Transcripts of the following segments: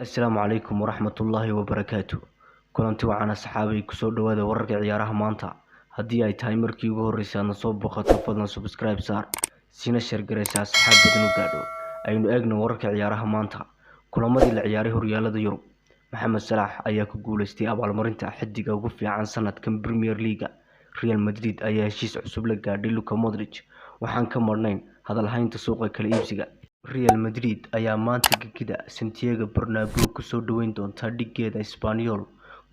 Asalaamu calaykum waraxmatullaahi wabarakaatu. Kulanti wacan asxaabay, kusoo dhawaada wararka ciyaaraha maanta. Haddii ay tahay markii ugu horreysay aadna soo booqato, fadlan subscribe saar, siina share garaysa asxaab badan u gaadho. Aynu eegno wararka ciyaaraha maanta. Kulamadii la ciyaaray horyaalada Yurub. Maxamed Salah ayaa ku guuleystay abaalmarinta xiddiga ugu fiican sanadkan Premier League. Real Madrid ayaa heshiis cusub la gaadhay Luka Modric. Waxaan ka marnayn hadal haynta suuqa kala iibsiga. Real Madrid ayaa maanta gegida Santiago Bernabeu kusoo dhaweyn doonta dhiggeeda Espanyol,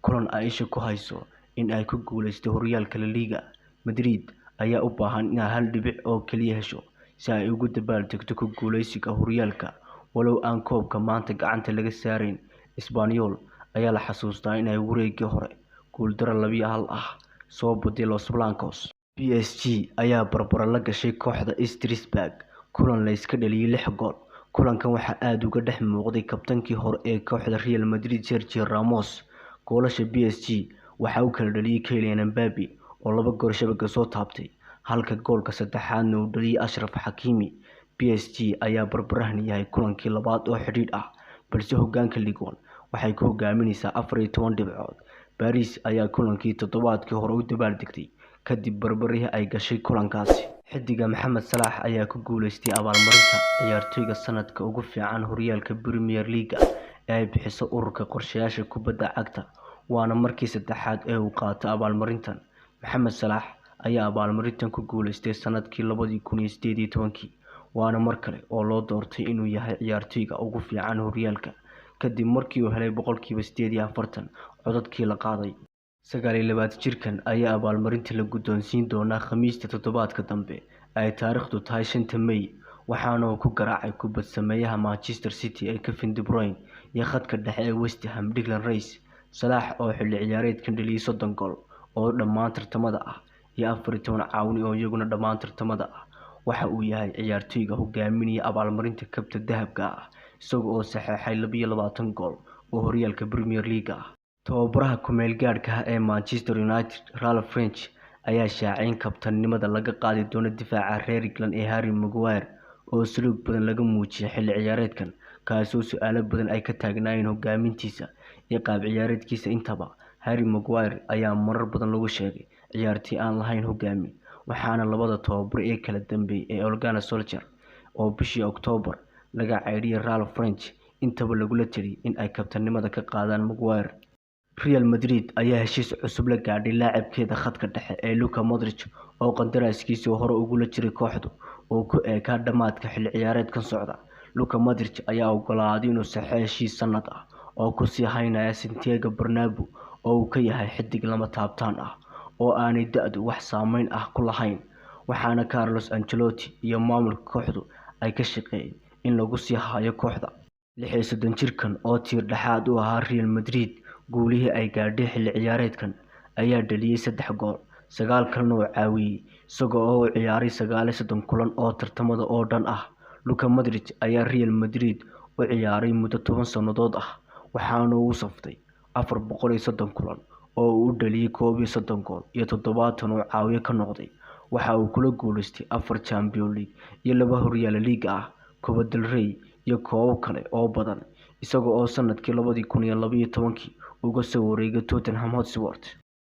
kulan ay isha ku hayso in ay ku guuleysato horyaalka La Liga. Madrid ayaa u baahan inay hal dhibic oo kaliya hesho si ay ugu dabaaldegto ku guuleysiga horyaalka, walow aan koobka maanta gacanta laga saarayn. Espanyol ayaa la xasuustaa in ay wareegii hore guuldaro 2-1 ah soo baday Los Blancos. PSG ayaa barbaro la gashay kooxda Strasbourg kulan la iska dhaliyay 6 gool. Kulankan waxaa aad uga dhex muuqday kabtankii hore ee kooxda Real Madrid, Sergio Ramos. Goolasha PSG waxaa u kala dhaliyay Kylian Mbappe oo 2 gool shabaga soo taabtay, halka goolka saddexaadna uu dhaliyay Achraf Hakimi. PSG ayaa barbarahan yahay kulankii labaad oo xidhiidh ah, balse hogaanka Ligue 1 waxay ku hogaaminaysaa 14 dhibcood. Paris ayaa kulankii toddobaadkii hore u dabaaldegtay kadib barbarihii ay gashay kulankaasi. Xiddiga Maxamed Salah ayaa ku guuleystay abaalmarinta ciyaartoyga sanadka ugu fiican horyaalka Premier League ee ay bixiso ururka qorshayaasha kubadda cagta, waana markii saddexaad ee uu qaato abaalmarintan. Maxamed Salah ayaa abaalmarintan ku guuleystay sanadkii 2018, waana mar kale oo loo doortay inuu yahay ciyaartoyga ugu fiican horyaalka kadib markii uu helay 48% codadkii la qaaday. 29 jirkan ayaa abaalmarinta la guddoonsiin doonaa Khamiista toddobaadka dambe ay taariikhdu tahay 5 May, waxaana uu ku garaacay kubad sameeyaha Manchester City ee Kevin De Bruyne iyo khadka dhexe ee West Ham Declan Rice. Salah oo xilli ciyaareedkan dhaliyay 30 gool oo dhammaan tartamada ah iyo 14 caawin oo iyaguna dhammaan tartamada ah, waxa uu yahay ciyaartoyga hogaaminaya abaalmarinta kabta dahabka ah, isaga oo saxeexay 22 gool oo horyaalka Premier League ah. Tababaraha ku-meel gaadhka ah ee Manchester United, Ralf Rangnick, ayaa shaaciyay in kabtanimada laga qaadi doono daafaca reer England ee Harry Maguire oo saluug badan laga muujiyay xilli ciyaareedkan, kaasoo su'aalo badan ay ka taagnaayeen hogaamintiisa iyo qaab ciyaareedkiisa intaba. Harry Maguire ayaa marar badan lagu sheegay ciyaartoy aan lahayn hogaamin, waxaana labada tababare ee kala dambeeyay ee Ole Gunnar Solskjaer oo bishii Oktoobar laga caydhiyay Ralf Rangnick intaba lagula taliyay in ay kabtanimada ka qaadaan Maguire. Real Madrid ayaa heshiis cusub la gaadhay laacibkeeda khadka dhexe ee Luka Modric oo qandaraaskiisii hore ugula jiray kooxdu oo ku eekaa dhammaadka xilli ciyaareedkan socda. Luka Modric ayaa ogolaaday inuu saxeexo heshiis sanad ah oo ku sii haynaya Santiago Bernabeu oo uu ka yahay xiddig lama taabtaan ah oo aanay da'du wax saameyn ah ku lahayn, waxaana Carlo Ancelotti iyo maamulka kooxdu ay ka shaqeeyeen in lagu sii hayo kooxda. 36 jirkan oo tiir dhexaad u ahaa Real Madrid guulihii ay gaadhay xilli ciyaareedkan ayaa dhaliyay 3 gool, 9 kalena uu caawiyay, isaga oo u ciyaaray 39 kulan oo tartamada oo dhan ah. Luka Modric ayaa Real Madrid u ciyaaray muddo 10 sannadood ah, waxaana uu u saftay 430 kulan oo uu u dhaliyay 31 gool iyo 70 uu caawiye ka noqday. Waxa uu kula guuleystay 4 Champions League iyo 2 horyaal La Liga ah, Copa del Rey iyo koobab kale oo badan, isaga oo sanadkii 2012 uga soo wareegay Tottenham Hotspur.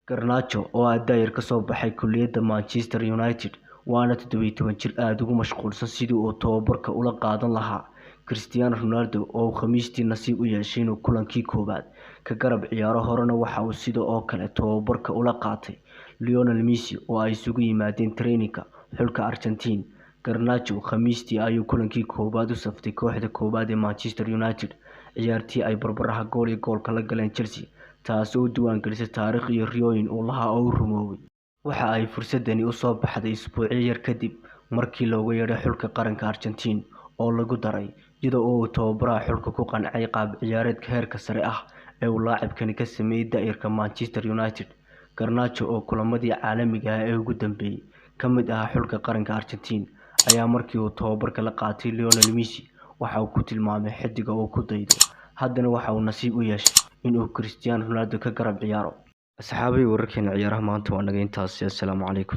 Garnacho oo ah daayir ka soo baxay kulliyadda Manchester United, waana 17 jir aad ugu mashquulsan sidii uu tababarka ula qaadan lahaa Cristiano Ronaldo oo uu Khamiistii nasiib u yeeshay inuu kulankii koowaad ka garab ciyaaro. Horena waxa uu sidoo kale tababarka ula qaatay Lionel Messi oo ay isugu yimaadeen training-ka xulka Argentine. Garnacho Khamiistii ayuu kulankii koowaad u saftay kooxda koowaad ee Manchester United ciyaartii ay barbaraha gool iyo goolka la galeen Chelsea, taasoo u diiwaangelisay taariikh iyo riyooyin uu lahaa oo u rumoobay. Waxa ay fursadani u soo baxday isbuucyo yar kadib markii loogu yeedhay xulka qaranka Argentine oo lagu daray, iyada oo uu tababaraha xulka ku qancay qaab ciyaareedka heerka sare ah ee uu laacibkani ka sameeyay daa'irka Manchester United. Garnacho oo kulamadii caalamiga ah ee ugu dambeeyay ka mid ahaa xulka qaranka Argentine ayaa markii uu tababarka la qaatay Lionel Messi waxa uu ku tilmaamay xiddiga uu ku daydo, haddana waxa uu nasiib u yeeshay in uu Cristiano Ronaldo ka garab ciyaaro. Asxaabay, wararkeena ciyaaraha maanta waa naga intaasi. Assalaamu calaykum.